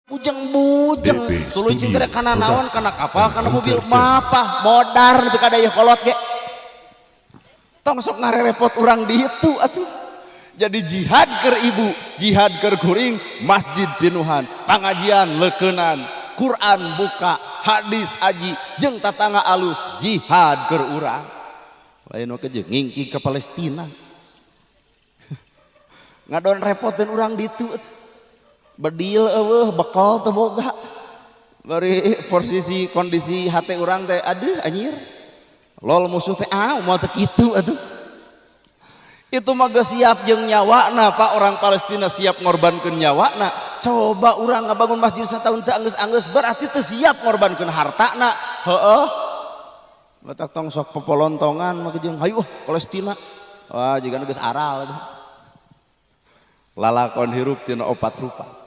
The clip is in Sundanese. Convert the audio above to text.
Bujeng-bujeng DP tuluy cing Studio gede kana naon, Production kana kapal, kana mobil. Entertainment. Mapah modar nepi ka dayeuh kolot ge. Tong sok ngarerepot urang ditu atuh. Jadi jihad keur ibu, jihad keur kuring, masjid pinuhan, pangajian lekeunan, Quran buka, hadis aji, jeung tatangga alus, jihad keur urang. Lain we jeung ngingki ke Palestina. Ngadon repotin urang ditu atuh. Bedil eueuh, bekal teu boga. Bari posisi kondisi hate urang teh aduh anjir. Lol musuh teh ah moal teu kitu atuh. Itu mah geus siap jeung nyawana, Pak, orang Palestina siap ngorbankeun nyawana. Coba urang ngabangun masjid satahun teu anggeus-anggeus, berarti teu siap ngorbankeun hartana. Heeh. Batak tong sok popolontongan mah jeung hayu Palestina. Wah, jiga geus aral. Lalakon hirup tina opat rupa.